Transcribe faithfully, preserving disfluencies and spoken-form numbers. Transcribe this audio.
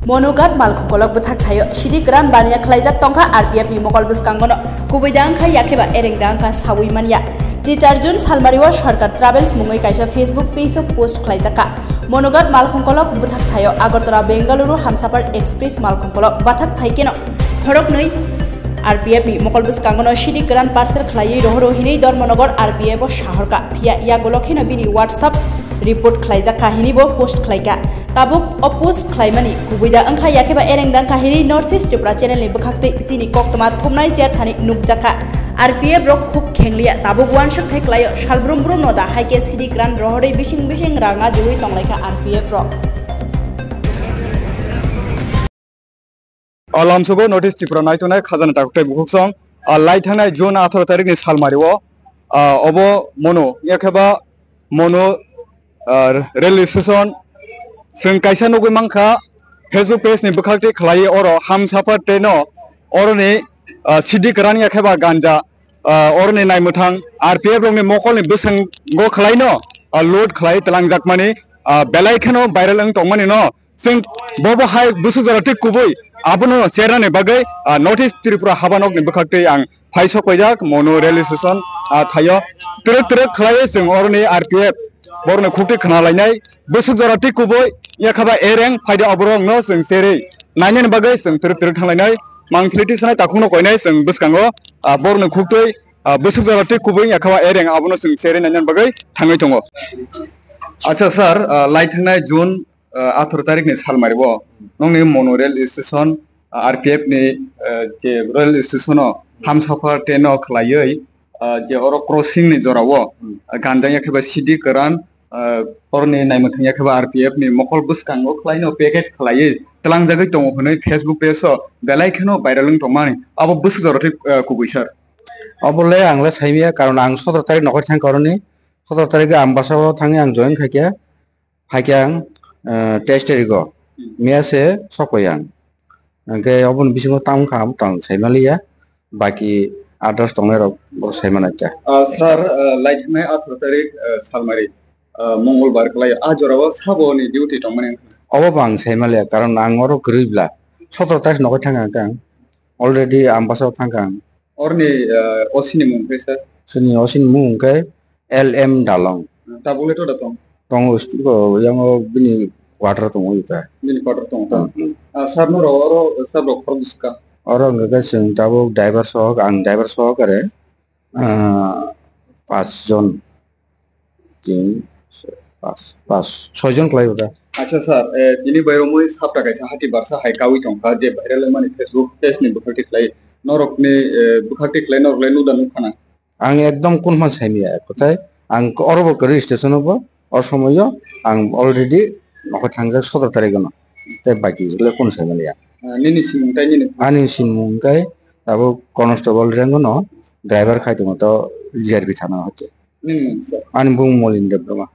Monoghat malkhungkolok bwthak thaio sidi kwran baniya khlaijak tongkha R P F ni mokol bwskangono, kubui da wngkha yakheba ereng da wngkha sawi manya. Chichar June salmario Sarkar Travels mungwi kaisa Facebook page o post khlaijakha. Monoghat malkhungkolok bwthak thaio Agartala Bengaluru Hamsafar Express malkhungkolok bwthak phaikeno khoroknwi R P F ni mokol bwskangono sidi kwran parcel khlaiwi rohoro hinwi Dharmanagar R P F o sahorkha, phiya yagulo kheno bini WhatsApp report khlaijakha hinwi bo post khlaikha. Tabuk o post khlaimani kubui da wngkha yakheba ereng da wngkha hinwi North East Tripura channel ni bwkhaktwi chini koktwma thumnai cherthani nukjakha. R P F rok khuk khengliya, tabuk uansuk thai klaio, salbrum brum no da hai khe sidi kwran rohorwi bising bising rang ajiwi tonglaikha R P F rok. O lamsogo North East Tripura naitongnai khajana takhukthai bukhuksong. O lai thangnai June atharo tarikni salmario, ah, obo Monu, yakheba Monu, ah, rail station. Chwng kaisa nugwi mankha Facebook page ni bwkhakti khlaiwi oro Hamsafar train o oroni, ah, sidi kwran yakheba ganja, ah, oroni naimwthang R P F rokni mokolni bwskango khlaino, ah, load khlai twlangjakmani, ah, belai kheno viral wng tongmani no. Chwng bobo hai bwswk jora twi kubui abono chernani bagwi, ah, North East Tripura habanokni bwkhaktwi ang phai sok paijak Monu rail station, ah, thaio. Twrwk twrwk khlaiwi chwng oroni R P F borokni khuktwi khna lainai. Bwswk jora twi kubui yakhaba ereng phaidi oborokno chwng cherwi nainani bagwi chwng twrwk twrwk thanglainai. Mang philiti sanai takhukno koinai chwng bwskango, ah, borokni khuktwi, ah, bwswk jora twi kubui yakhaba ereng abono chwng cherwi nainani bagwi thangwi tongo. Acha sir, ah, lai thangnai June ah, atharo tarikni salmario nokni Monu rail station, ah, R P F ni, ah, je rail station o Hamsafar train o khlaiwi, ah, je oro crossing ni jorao, ah, ganja yakheba sidi kwran, ah, oroni naimwthang yakheba R P F ni mokol bwskango khlaino packet khlaiwi twlangjagwi tongo hwnwi Facebook page o belai kheno viral wng tongmani. Abo bwswk jora twi, ah, kubui sir. Obo le ang le saimaya, karon ang sotoro tarik nokar thangkha oroni, sotoro tarik ang basa o thangwi ang join khaikha. Haikhe ang, eh, teis tarikgo miya se sokoi ang. Hwnkhe oboni bisingo tamo wngkha abo tong saimaliya, baki others tongnairok bo saimanaikha. Ah, sir, ah, lai thangnai atharo tarik, ah, salmari, ah, Mongolbar kwlai, ah, jorao saboni duty tongmani wngkha? Obo bo ang saimaliya, karon ang oro kwrwi bla. Sotoro tarik nokoi thangkha ang, already Ambasa o thangkha ang. Orni, ah, O C ni mung khe sir? Chini O C ni mung khe L M Dalong. Tabuk le toda tong? Tongo, stu-, o, yang o bini quarter tongo ita. Bini quarter tongo ta? Hmm, hmm. Ah, sir no ro, oro sir rok khorok bwswk ka? Oro hwnkhe chwng tabuk driver sok, ang driver sok are, ah, pas jon. Tin, pas, pas, soi jon kwlai o da. Acha sir, eh, tini bai romwi sapta kaisa hati barsa hai kawi tongkha je viral wngmani Facebook page ni bwkhakti khlai norokni, eh, bwkhakti khlai norok lai nuda nukha na. Ang ekdom kunphano saimaya kothai. Ang oro bo kwrwi station o bo, o somoio ang already nokho thangjak sotoro tarikh no. Tei baki le kun saimaliya. Ah, nini simung tai nini? Ani simung khe abo constable rank no driver khai tongo to G R B thana hote. Nini mung sir? Ani bung Molin Debbarma.